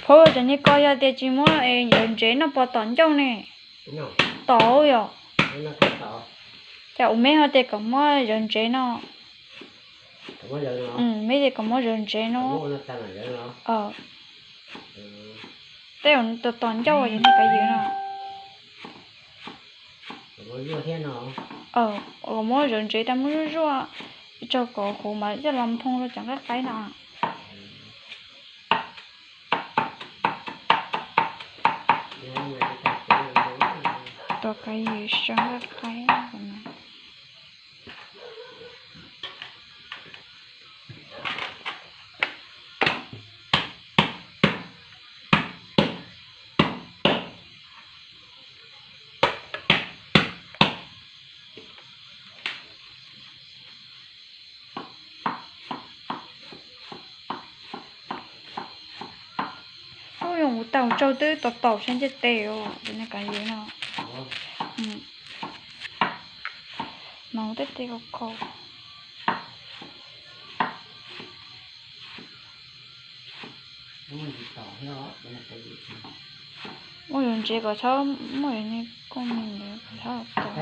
Phauj, cov niag ko yog tias tsis muab yawv ntsev noj puas tom ncauj ne? Tom yom. Cas ua meb ho tias kom muab yawv ntsev no. Meb tias kom muab yawv ntsev no. Tej tom tom ncauj yog niag kav yawv no. Kom muab yawv ntsev tas muab zuaj zuaj, tso kom huv mas coj los nphoo rau cov nqaij qaib no. Tus kav yawv sau nqaij qaib no. Ub, yog ua tau tsau twb tom tom sab ntiaj teb os, tus niag kav yawv no. Mas ua tej tes khov kho. Muab yawv ntsev kom txhob muaj yawv niag koj me ntawd kom txhob tom.